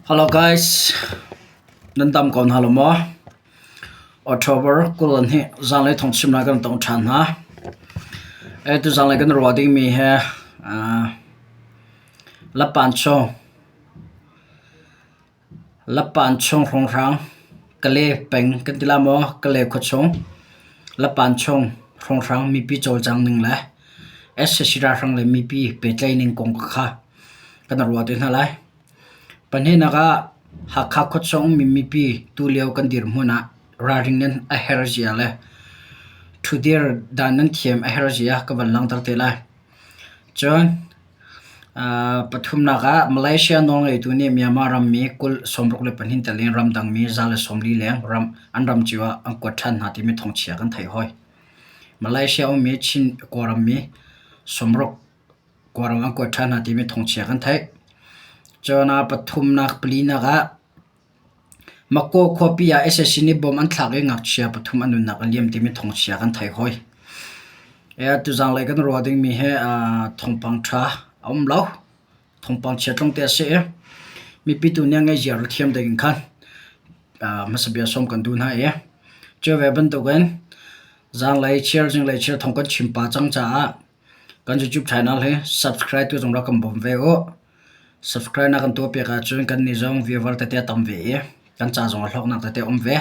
Hello guys, nan dam ko hna lo maw? October 22 zanlei thawngchimnak kan tong ṭhan hna. E tu zanlei kan ruah dingmi he uh, Lapan chung Lapan chung hrawnghrang Kale peng kan ti la maw? Kale khuachung Lapan chung hrawnghrang mipi cawlcang ning le sac ralhrang le mipi pehtlaih ning kong kha kan ruah te hna lai. Pahnihnak ah Hakha khuachung ummi mipi tulio kan dirhmun ah ralring nan a herh zia le ṭhudir dan nan thiam a herh zia ka van langhter te lai. Cun pathumnak ah Malaysia nawlngeitu nih Myanmar rammi 20 64 tel in ramdangmi 140 leng ram an ram cio ah an kuat ṭhan hna timi thawngchia kan theih hoi. Malaysia ummi Chin Kawlram mi 60 Kawlram an kuat ṭhan hna timi thawngchia kan theih. Cun pathumnak palinak ah Makaw khuapi ah sac nih bom an thlak i ngakchia pathum an nunnak a liam timi thawngchia kan theih hoi. Tuzanglei kan ruah dingmi hi thawngpang ṭha a um lo. Thawngpang chia tlawngte a si i mipi tu nih ngaihzia ru thiam ding in khan hmasa bia sawm kan duh hna i cu ve bantukin zanglei chiar zinglei chiar thawng kan chim pah cang caah kan YouTube channel hi subscribe tu zong rak kan bawm ve u. Subscribe na kan tuahpiak ahcun kannih zong viewer tete a tam ve i kan ca zong a hlawknak tete a um ve.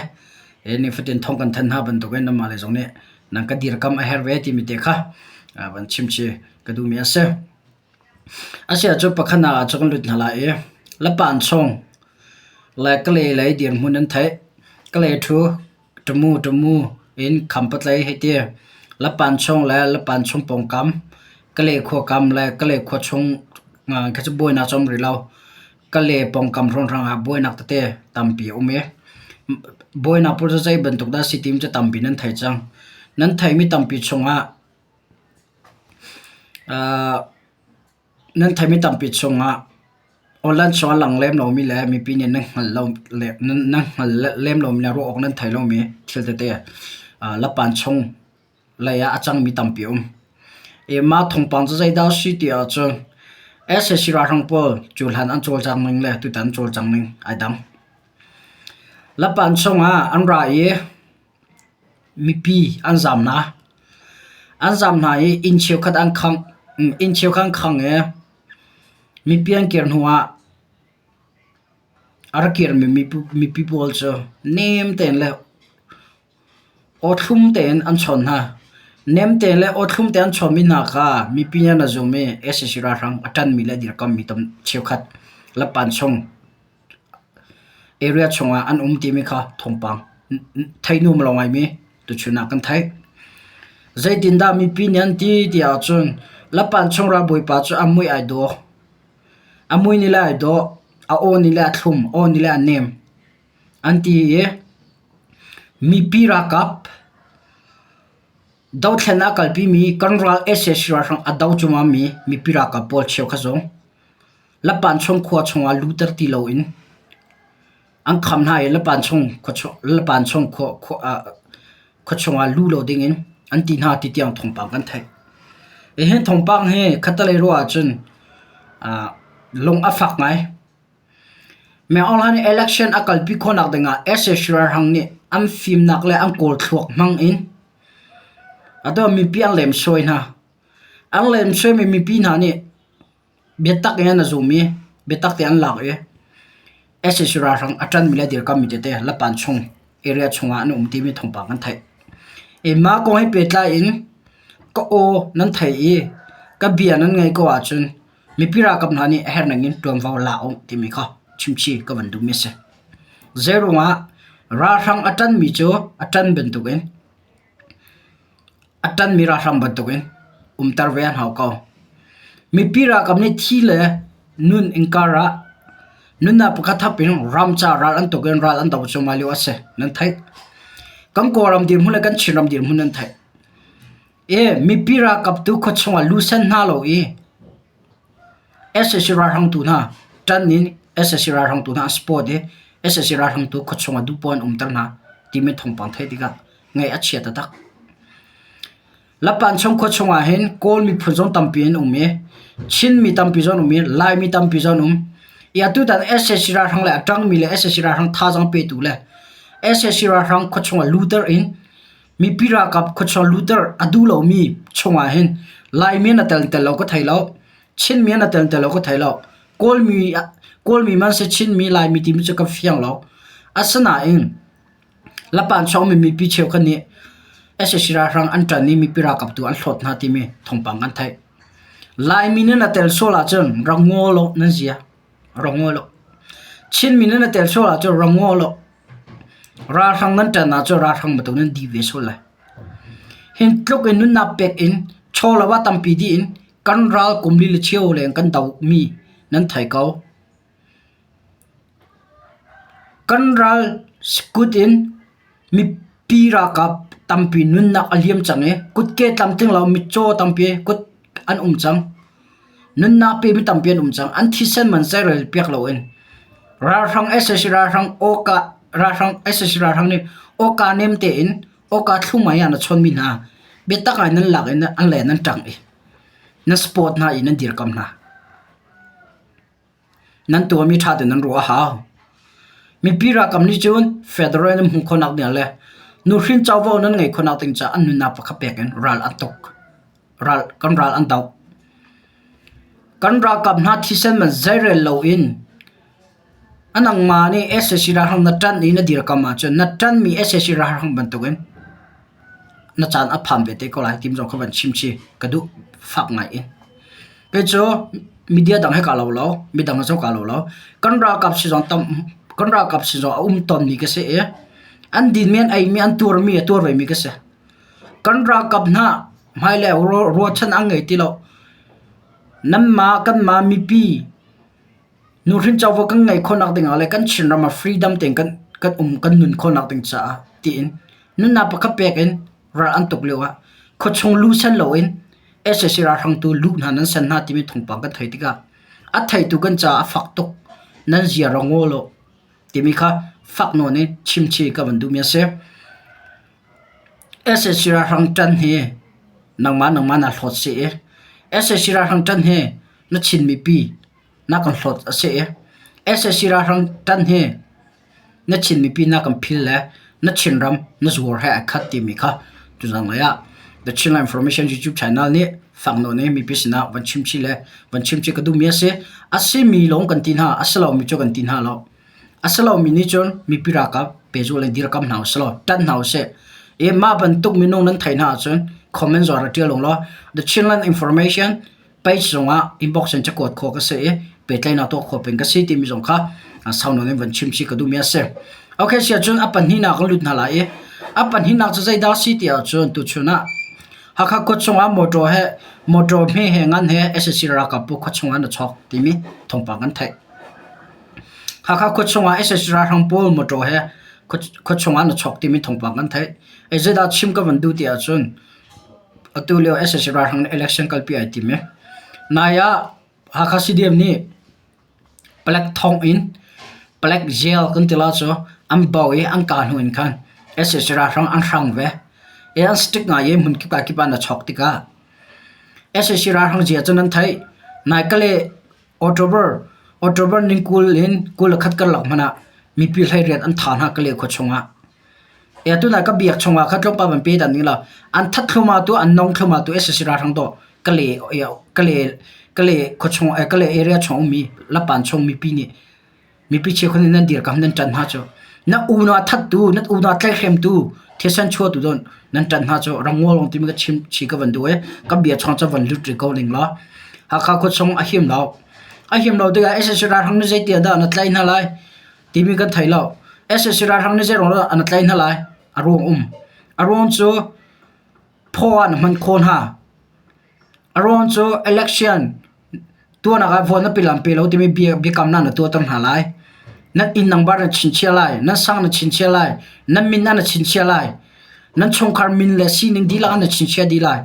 I nifatin thawng kan thanh hna bantukin nanmah le zong nih nan ka dirkamh a herh ve timi te kha van chimchih ka duhmi a si. Asiahcun pakhatnak ah cun kan lut hna lai i Lapan chung le Kalay lei dirhmun an theih. Kalay ṭhu ṭamu ṭamu in khampatlei hei ti. Lapan chung le Lapan chung pawngkam, Kalay khua kam le Kalay khua chung kha cu buainak cu a um rih lo. Kalay pawngkam hrawnghrang ah buainak tete tampi a um i buainak pawl cu zei bantuk dah a si timi cu tampi nan thei cang. Nan theihmi tampi chungah Nan theimi tampi chungah online chung a lang lem lomi le mipi nih nan hngalh lo le nan hngalh lem lomi le ruah awk nan thei lomi thil tete lapan chung lei ah a cangmi tampi a um. I mah thawngpang cu zeidah a si ti ahcun sac ralhrang pawl cu hlan an cawlcang ning le tutan an cawlcang ning ai dang. Lapan chungah an ra i Mipi an zaam hna. An zaam hna i inn cheukhat an khangh. Inn cheukhat an khang i mipi an kir hnu ah a ra kirmi mipi pawl cu nem tein le aw thlum tein an chawn hna. Nem tein le aw thlum tein an chawnmi hna kha mipi nih an ra zum i sac ralhrang a ṭanmi le a dirkammi tam cheukhat lapan chung Area chungah an um timi kha thawngpang theih nuam lo ngaimi tuchun ah kan theih. Zeitindah mipi nih an ti ti ahcun Lapan chung ralbawipa cu a mui ai dawh. A mui nih le ai dawh, a aw nih le a thlum, aw nih le a nem an ti i mipi ralkap dothlennak a kalpimi kan ral sac ralhrang a do cuahmahmi mipi ralkap pawl cheukhat zong Lapan chung khua chungah luter ti loin an kham hna i Lapan chung Lapan chung khua chungah lu lo dingin an ti hna ti tiang thawngpang kan theih. Hi thawngpang hi khattelei ruah ahcun lung a fak ngai. Meng Aung Hlaing nih election a kalpi khawhnak dingah sac ralhrang nih an fimnak le an kawl thluak hmang in atu mipi an lemsawi hna. An lemsawimi mipi hna nih Biatak in an zum i biatak tein an lak i sac ralhrang a ṭanmi le a dirkammi tete Lapan chung area chungah an um timi thawngpang kan theih. I mah kong he pehtlai in ka aw nan theih i ka bia nan ngaih ko ahcun mipi ralkap hna nih a herh ning in ṭuanvo la u timi kha chimchih ka van duhmi a si. Zeiruangah ralhrang a ṭanmi cu a ṭan bantukin A ṭanmi ralhrang bantukin umter ve an hau ko. Mipi ralkap nih thi le nun innka ah nunnak pakhat thap in ram ca ral an tuk in ral an do cuahmah lio a si. Nan theih. Kan Kawlram dirhmun le kan Chinram dirhmun nan theih. I mipi ralkap tu khuachung ah lusen hna lo i sac ralhrang tu hna ṭan in sac ralhrang tu hna an support i sac ralhrang tu khuachung ah duhpoah an umter hna timi thawngpang theih tikah ngaih a chia taktak. Lapan chung khua chungah hin Kawl miphun zong tampi an um i Chin mi tampi zong an um i Laimi tampi zong an um. I atutan sac ralhrang le a ṭangmi le sac ralhrang thazaang petu le sac ralhrang khuachung ah luter in mipi ralkap khuachung luter a duh lomi chungah hin Laimi an i tel tel lo ka thei lo. Chinmi an i tel tel lo ka thei lo. Kawlmi Kawlmi man si Chinmi Laimi timi cu ka fiang lo. Asinain Lapan chawngmi mipi cheukhat nih sac ralhrang an ṭan i mipi ralkap tu an hlawt hna timi thawngpang kan theih. Laimi nan i tel sual ahcun rak ngawl uh nan zia. Rak ngawl uh. Chinmi nan i tel sual ahcun rak ngawl uh. Ralhrang nan ṭan ahcun ralhrang bantuk nan dih ve sual lai. Hin tluk in nunnak pek in chaw lo ah tampi dih in kan ral kum li le cheu leng kan dohmi nan thei ko. Kan ral kut in mipi ralkap tampi nunnak a liam cang i kutke tlamtling lo mitcaw tampi kut an um cang. Nunnak pemi tampi an um cang. An thisen man zeirel piak loin ralhrang sac ralhrang awka ralhrang sac ralhrang nih awka nem tein awka thlum ai ah na chawnmi hna biatak ngai nan lak i an le nan ṭang i na support hna i nan dirkamh hna. Nan tuahmi ṭha tein nan ruah a hau. Mipi ralkap nih cun federal nan hmuh khawhnak ding le nuhrin covo nan ngeih khawhnak ding caah an nunnak pakhat pek in ral an tuk. Ral, kan ral an doh. Kan ralkap hna thisen man zeirel loin a nangmah nih sac ralhrang na ṭanh i na dirkam ahcun na ṭanhmi sac ralhrang bantukin na caan a phan ve te ko lai ti zong kha van chim chih ka duh fak ngai in. Kei cu media dang he kaa lo lo, midang he zong kaa lo lo. Kan ralkap sizong tam kan ralkap sizong a um tawnmi ka si i an dinmi an eimi an tuarmi a tuar vemi ka si. Kan ralkap hna hmailei ruahchan an ngei ti lo. Nanmah kanmah mipi Nuhrin covo kan ngeih khawhnak dingah le kan Chinram ah freedom tein kan kan um kan nun khawhnak ding caah tiin nunnak pakhat pek in ral an tuk lio ah khuachung lu sen loin sac ralhrangtu lu hna nan sen hna timi thawngpang kan theih tikah a theitu kan caah a fak tuk nan zia ra ngawl u timi kha fak nawn in chimchih ka van duhmi a si. Sac ralhrang ṭan hi nangmah nangmah naa hlawt si i sac ralhrang ṭan hi na Chin mipi na kan hlawt a si i sac ralhrang ṭan hi na Chin mipi na kan phil le na Chinram na zuar he ai khat timi kha tuzanglei ah The Chinland Information YouTube channel nih fak nawn in mipi sinah van chimchih le van chimchih ka duhmi a si. A simi lawng kan ti hna, a si lomi cu kan ti hna lo. A si lomi nih cun mipi ralkap pehzulh in dirkamh hna usih law ṭanh hna usih. I mah bantuk minung nan theih hna ahcun comment zawn rak ṭial ung law The Chinland Information page zongah inbox in cakuat khawh ka si i pehtlaihnak tuah khawh peng ka si timi zong kha sau nawn in van chim chih ka duhmi a si. Okay, sia cun a pahnihnak kan lut hna lai i a pahnihnak cu zeidah si ti ahcun tuchun ah Hakha khua chungah motor he motor hme he ngan he sac ralkap bu khua chungah na chawk timi thawngpang kan theih. Hakha khua chungah sac ralhrang pawl motor he khua chungah na chawk timi thawngpang kan theih. Zeidah chim ka van duh ti ahcun Atu lio sac ralhrang nih election kalpi ai tim i nai ah Hakha CDM nih palek thong in palek jail kan ti la cu an bau i an kah hnu in khan sac ralhrang an hrang ve i an strict ngai i hmun kip ah kip ah na chawk tikah sac ralhrang zia cu nan theih. Nai kale October October ni 20 in 21 karlak hmanh ah mipi hleiriat an thah hna Kale khua chungah. Tuna ka biak chungah kha tlawmpal van pe dan ning law an that thluma tu an nong thluma tu sac ralhrang dawh Kale Kale Kale khua chung Kale area chung ummi Lapan chung mipi nih mipi cheukhat nih nan dirkam nan ṭan hna cu na unau a thattu na unau a tlaihhremtu thisen chuahtu don nan ṭan hna cu rangawl timi ka chim chi ka van duh i ka bia chung cu van lut rih ko ning law Hakha khua chung a him lo a him lo tikah sac ralhrang nih zeiti ah dah na tlaih hna lai timi kan thei lo sac ralhrang nih zei ruang dah na tlaih hna lai a ruang um a ruang cu phaw ah na hman khawh hna A ruang cu election tuahnak ah vote na pe lam pe lo timi biakamnak na tuahter hna lai. Nan inn number na chinchiah lai, nan sang na chinchiah lai, nan min ah na chinchiah lai, nan chungkhar min le sining dihlak ah na chinchiah dih lai.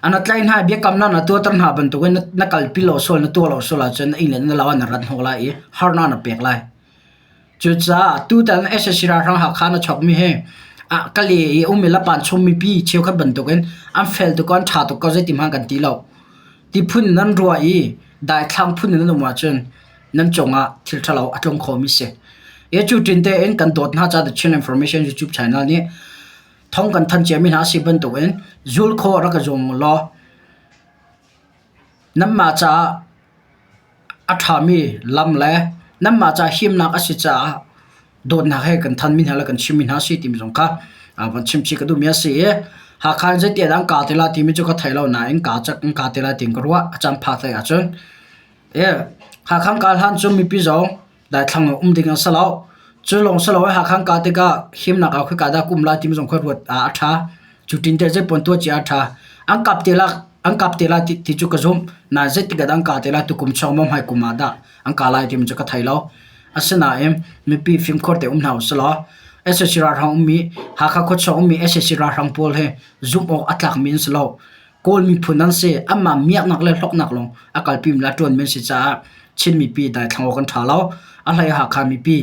An tlaih hna i biakamnak na tuahter hna bantukin na kalpi lo sual na tuah lo sual ahcun na inn le na lo ah na rat hnawh lai i harnak na pek lai. Cucaah tutan sac ralhrang Hakha na chawkmi hi ah Kale i um i Lapan chung mipi cheukhat bantukin an fel tuk ko an ṭha tuk ko zeiti hmanh kan ti lo. Tiphun nan ruah i Daithlang phun in nan um ahcun nan cungah thil ṭhalo a tlung khomi si. E cu ṭin tein kan dawt hna ca The Chin Information YouTube channel nih thong kan thanh ciami hna a si bantukin zul khawh rak i zuam u law nanmah caah a ṭhami lam le nanmah ca himnak a si caah dawtnak he kan thanmi hna le kan chimmi hna a si timi zong kha van chimchih ka duhmi a si i Hakha in zeiti ah dah an kaa te lai timi cu ka thei lo nain kaa cak in kaa te lai tiin ka ruah. A caan phak te ahcun. Hakha an kaa hlan cu mipi zong daithlang in um ding an si lo. Cu lawng si loin Hakha an kaa tikah himnak ah khika dah ka um lai timi zong kha ruat ah a ṭha. Cu tin te zeipawn tuah cia a ṭha. An kap te lai an kap te lai ti cu ka zumh. Nain zeitik ah dah an kaa te lai tukum chung maw hmaikum ah dah an kaa lai timi cu ka thei lo. Asinain mipi fimkhur te um hna usih law sac ralhrang ummi Hakha khuachung ummi sac ralhrang pawl hi zumh awk a tlakmi an si lo. Kawl miphun an si. Anmah miaknak le hlawknak lawng a kalpimi le a ṭuanmi an si caah Chin mipi daithlang awk an ṭha lo. A hlei Hakha mipi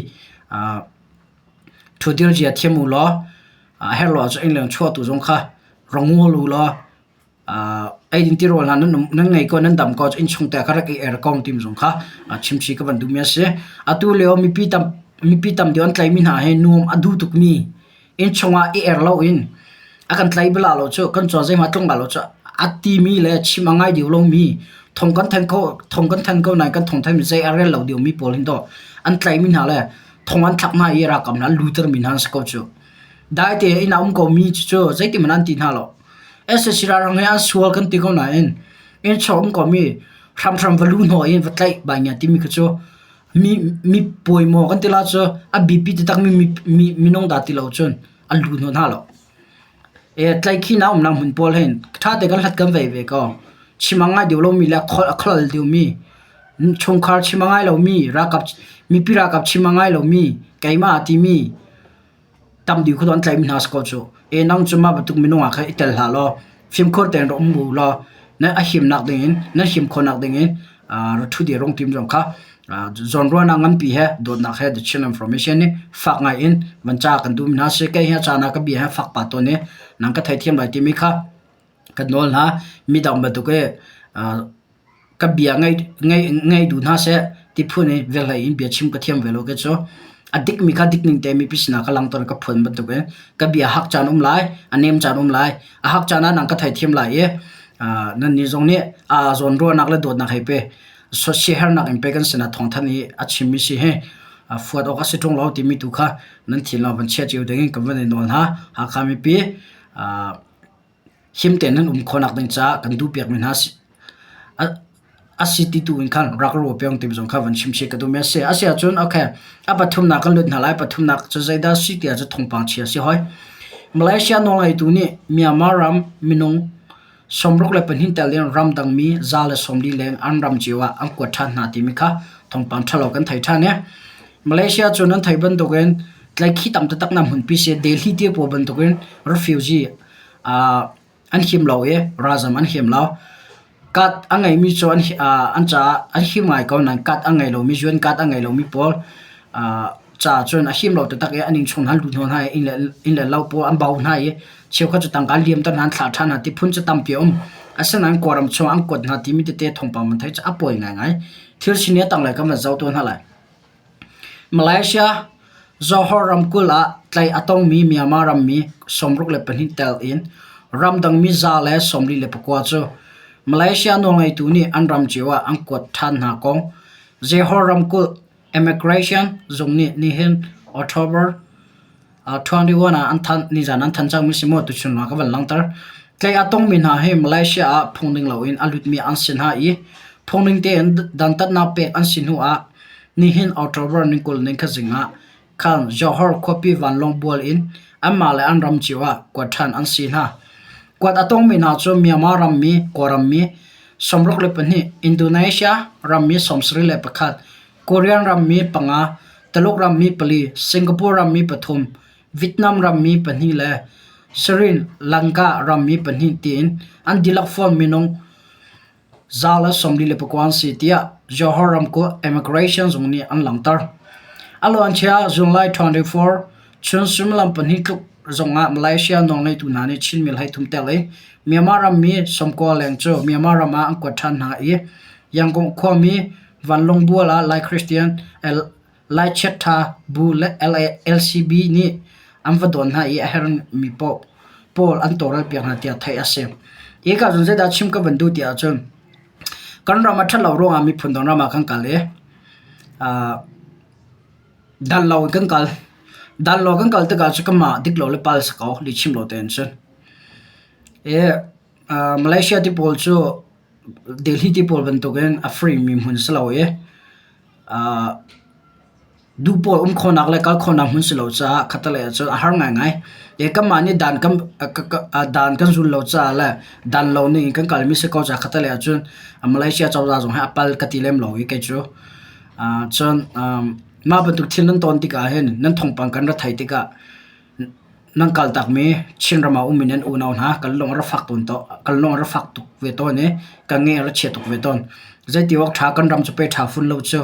ṭhudir zia thiam u law a herh lo ahcun innleng chuahtu zong kha ra ngol u law eidin tirawl hna nan ngei ko nan dam ko ahcun innchung te ah kha rak i er ko timi zong kha chimchih ka van duhmi a si. Atu lio mipi tam mipi tam deuh an tlaihmi hna hi nuam a duh tukmi innchung ah i er loin a kan tlai bala lo cu kan caw zeihmah tlung bal lo cu a timi le chim a ngai deuh lomi thong kan thanh ko thong kan thanh ko nain kan thong thanmi zei a rel lo deuhmi pawl hin dawh an tlaihmi hna le thong an thlak hna i ralkap hna an luter mi hna an si ko cu. Dai te inn ah um ko mi cu zeitihmanh an ti hna lo. SAC ralhrang he an sual kan ti ko nain innchung um ko mi hramhram va lu hnawh in va tlaih bai ngia timi kha cu mi mi pawi maw kan ti la cu a biapi taktak mi mi minung dah ti lo cun an lu hnawh hna lo. E tlaihkhih a umnak hmun pawl hin ṭha te kan hlat kan vei ve ko. Chim a ngai deuh lomi le a kholal deuhmi chungkhar chim a ngai lomi ralkap mipi ralkap chim a ngai lomi keimah a timi tam deuh kha an tlaihmi hna si ko cu. E nang cu mah bantuk minung ah khan i tel hlah law fimkhur tein rak um u law na a himnak dingin nan him khawhnak dingin ra ṭhu dir rung tim zong kha zawnruahnak nganpi he dawtnak he the Chin Information nih fak ngai in van ca kan duhmi hna si. Kei hi a caan ah ka bia he fak pah tawn i nang ka theithiam lai timi kha kan nawl hna. Midang bantuk i ka bia ngaih duh hna seh ti phun i velhlei in bia chim ka thiam ve lo kei cu. A dikmi kha dik ning te mipi sinah ka langhter ka phuan bantuk in ka bia hak caan um lai, a nem caan um lai. A hak caan ah nang ka theithiam lai i nannih zong nih aa zawnruahnak le dawtnak hei pe. Siaherhnak in pei kan sinah thawngthanh i a chimmi si hi fuat awk a si ṭung lo timi tu kha nan thinlung van chia cio ding in kan van i nawl hna. Hakha mipi him tein nan um khawhnak ding caah kan duhpiakmi hna a si ti tu in khan rak ruah piak timi zong kha van chim chih ka duhmi a si. A si ahcun okay a pathumnak kan lut hna lai. Pathumnak cu zeidah a si ti ahcun thawngpang chia a si hoi. Malaysia nawlngeitu nih Myanmar ram minung 62 tel in ramdangmi 140 leng an ram cio ah an kuat ṭhan hna timi kha thawngpang ṭhalo kan thei ṭhan i Malaysia cu nan theih bantukin tlaihkhih tam taktak nak hmunpi si Delhi ti pawl bantukin refugee an him lo i ralzam an him lo. Kat a ngeimi cu an caah an him ngai ko nain kat a ngei lomi UN kat a ngei lomi pawl caah cun a him lo taktak i an innchung hna an lut hnawh hna i inn le lo pawl an bau hna i cheukhat cu tangka an liamter hna an thlah ṭhan hna ti phun cu tampi a um. Asinain Kawlram chung an kuat hna timi tete thawngpang man theih cu a pawi ngaingai. Thil sining a tanglei kan van zoh tuah hna lai. Malaysia Johor ramkulh ah tlaih a tongmi Myanmar rammi 62 tel in ramdangmi 144 cu Malaysia nawlngeitu nih an ram cio ah an kuat ṭhan hna kong Johor ramkulh Immigration zung nih nihin October 21 ah an thanh nizan an thanh cangmi si maw tuchun ah ka van langhter. Tlaih a tongmi hna hi Malaysia ah phungning loin a lutmi an si hna i phungning tein dantatnak pek an si hnu ah nihin October ni 20 ni khazing ah khan Johor khuapi vanlawng bual in anmah le an ram cio ah kuat ṭhan an si hna. Kuat a tongmi hna cu Myanmar rammi, Kawlrammi 62, Indonesia rammi 71, Korean rammi panga, Taluk rammi pali, Singapore rammi pathum, Vietnam rammi pahnih le Sri Lanka rammi pahnih tiin an dihlak fawn minung 149 an si tiah Johor ramkulh Immigration zung nih an langhter. A luancia July 24 chun suimilam pahnih tluk zongah Malaysia nawlngeitu hna nih Chinmi 33 tel i Myanmar rammi 90 leng cu Myanmar ram ah an kuat ṭhan hna i. Yangon khuami vanlawng bual ah Lai Christian Lai Chiaṭha bu LCB nih an va dawn hna i a herhmi pawl an tawlrelpiak hna tiah theih a si. Hika cun zeidah chim ka van duh ti ahcun kan ram a ṭhat lo ruangah miphun dang ram ah kan kal i dan lo in kan kal. Dan lo kan kal tikah cun kanmah dik lo le pal si ko lihchim lo tein cun. Malaysia ti pawl cu Delhi ti pawl bantukin a free mi hmun si lo i duh pawl um khawhnak le kal khawhnak hmun si lo caah khattelei ah cun a har ngaingai. Kanmah nih dan kan dan kan zul lo caah le dan lo ning in kan kalmi si ko caah khattelei ah cun Malaysia cozah zong hi a pal ka ti lem lo i kei cu. Cun mah bantuk thil nan ton tikah hin nan thawngpang kan ra theih tikah Nan kaltakmi Chinram ah ummi nan unau hna kan lung a ra fak tawn kan lung a ra fak tuk ve tawn i kan ngeih a ra chia tuk ve tawn. Zeiti awk ṭha kan ram cu pei ṭha fun lo cu.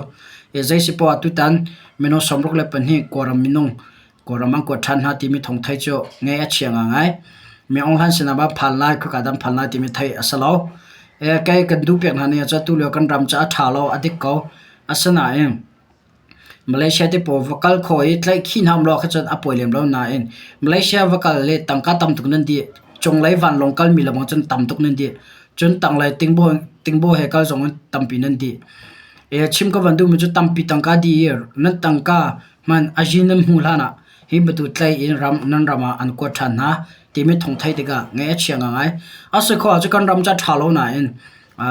I zei si poah tutan minung 62 Kawlram minung Kawlram an kuat ṭhan hna timi thawng theih cu ngaih a chia ngaingai. Mi Aung Hlain sinah ah phan lai, khua dang phan lai timi theih a si lo. Kei kan duh piak hna ning ah cun tulio kan ram cu a ṭha lo, a dik ko. Asinain Malaysia te pawl va kal khawh i tlaihkhih hna um lo ahcun a pawi lem lo nain Malaysia va kal le tangka tam tuk nan dih. Cunglei vanlawng kalmi lengmang cun tam tuk nan dih. Cun tanglei tingbaw he kal zong in tampi nan dih. Chim ka van duhmi cu tampi tangka dih i nan tangka hmanh a zi nan hmuh hlan ah hi bantuk tlai in ram nan ram ah an kuat ṭhan hna timi thawng theih tikah ngaih a chia ngaingai. A si khawh ahcun kan ram cu a ṭha lo nain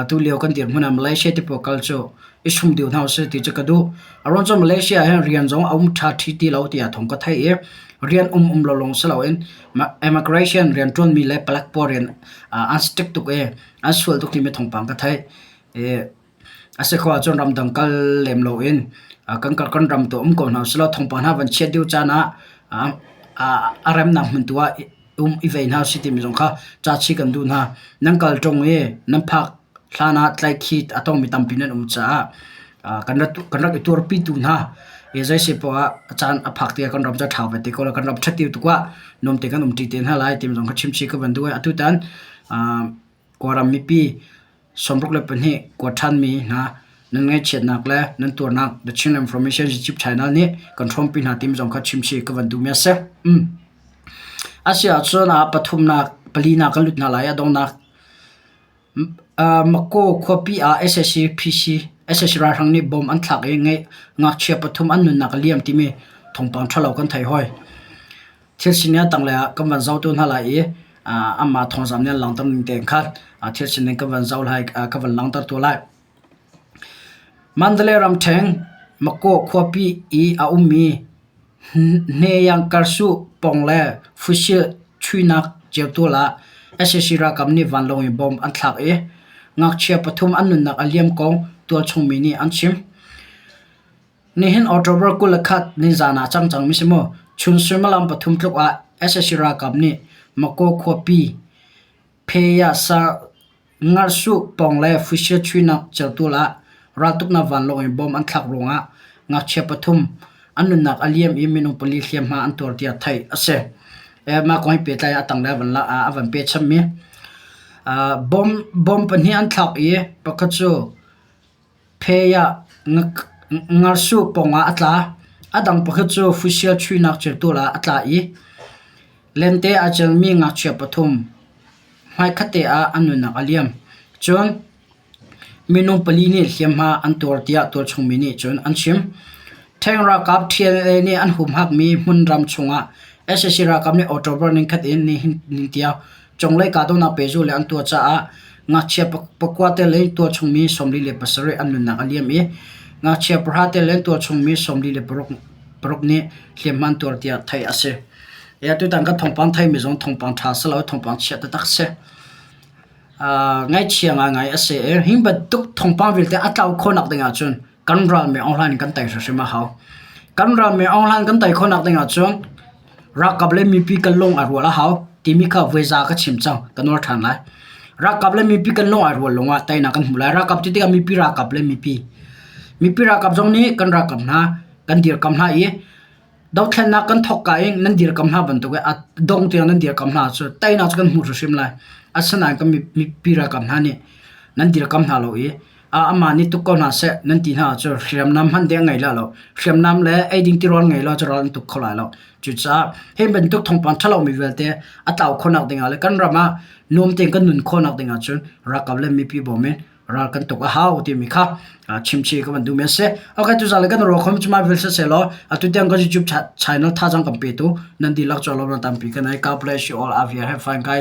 Tulio kan dirhmun ah Malaysia ti pawl kal cu i sum deuh hna usih ti cu ka duh. A ruang cu Malaysia ah hin rian zong a um ṭha ṭhi ti lo tiah thawng ka theih i rian um um lo lawng si loin immigration rianṭuanmi le palek pawl rian an strict tuk i an sual tuk timi thawngpang ka theih. I a si khawh ahcun ramdang kal lem loin kan kan ram tu um ko hna usih law thawngpang hna van chiat deuh caan ah a remnak hmun tu ah um i vei hna usih timi zong kha ca chih kan duh hna. Nan kal ṭung i nan phak hlan ah tlaihkhit a tongmi tampi nan um caah kan rak kan rak i tuarpitu hna i zei si poah ah a caan a phak tikah kan ram cu a ṭha ve te ko lai. Kan ram ṭhat tuk ah nuam te kan um ṭi te hna lai timi zong kha chimchih ka van duh i atutan Kawlram mipi 62 kuat ṭhanmi hna nan ngaihchiatnak le nan tuarnak The Chin Information YouTube channel nih kan hrawmpi hna timi zong kha chimchih ka van duhmi a si. A si ahcun ah pathumnak palinak kan lut hna lai a donghnak Mako khuapi ah sac PC sac ralhrang nih bomb an thlak i ngakchia pathum an nunnak a liam timi thawngpang ṭhalo kan theih hoi. Thil sining a tanglei ah kan van zoh tu hna lai i anmah thawngzamh nih an langhter ning tein khan thil sining kan van zoh lai ka van langhter tu lai. Mandalay ramṭheng Makaw khuapi i a ummi Hneyangkarsu pawng le Fusil chuihnak ceutual ah sac ralkap nih vanlawng in bomb an thlak i ngakchia pathum an nunnak a liam kong tualchung mi nih an chim. Nihin October 21 nizaan ah cang cangmi si mu. Chun suimilam pathum tluk ah sac ralkap nih Makaw khuapi Pheyasa Ngarsuh pawng le Fusia chuihnak certual ah raltuknak vanlawng in bomb an thlak ruangah ngakchia pathum an nunnak a liam i minung pali hliamhma an tuar tiah theih a si. Mah kong he pehtlai a tanglei a van a van peh chammi. Bomb bomb pahnih an thlak i pakhat cu Phei ah ngarsuh pawngah a tla. A dang pakhat cu fusial chuihnak certual ah a tla i lente aa celmi ngakchia pathum hmaikhatte ah an nunnak a liam. Cun minung pali nih hliamhma an tuar tiah tualchung mi nih cun an chim. Ṭheng ralkap TNLA nih an humhakmi hmunram chungah sac ralkap nih October nikhat in nihin ni tiang Cunglei kahdohnak pehzulh le an tuah caah ngakchia pakua tel in tualchungmi 47 an nunnak a liam i ngakchia pahra tel in tualchungmi 46 nih hliamhma an tuar tiah theih a si. Tutan kan thawngpang theihmi zong thawngpang ṭha si lo thawngpang chia taktak si. Ngaihchia ngaingai a si i hi bantuk thawngpang vialte a tlau khawhnak ding ahcun kan ral mi Aung Hlaing kan tei hrimhrim a hau. Kan ral mi Aung Hlaing kan tei khawhnak ding ahcun ralkap le mipi kan lung aa rual a hau timi kha voiza ka chim cang ka nawl ṭhan lai. Ralkap le mipi kan lung aa rual lawngah teinak kan hmu lai. Ralkap ti tikah mipi ralkap le mipi. Mipi ralkap zong nih kan ralkap hna kan dirkam hna i dothlennak kan thawk ka in nan dirkam hna bantuk in a dong tiang nan dirkam hna cu teinak cu kan hmu hrimhrim lai. Asinain kan mipi ralkap hna nih nan dirkam hna lo i. Amah nih tuk ko hna seh nan ti hna ahcun hriamnam hmanh ding a ngei lai lo. Hriamnam le eiding tirawl ngei lo cu ral an tuk kho lai lo. Cucaah hi bantuk thawngpang ṭhalomi vialte a tlau khawhnak dingah le kan ram ah nuam tein kan nun khawhnak dingah cun ralkap le mipi bawm in ral kan tuk a hau timi kha chimchih ka van duhmi a si. Okay, tuzaan le kan ruah khom cu mah vial siseh atu tiang kan YouTube channel thazaang kan petu nan dihlak cu lawm tampi kan ai. God bless you all. Avia have fun guys.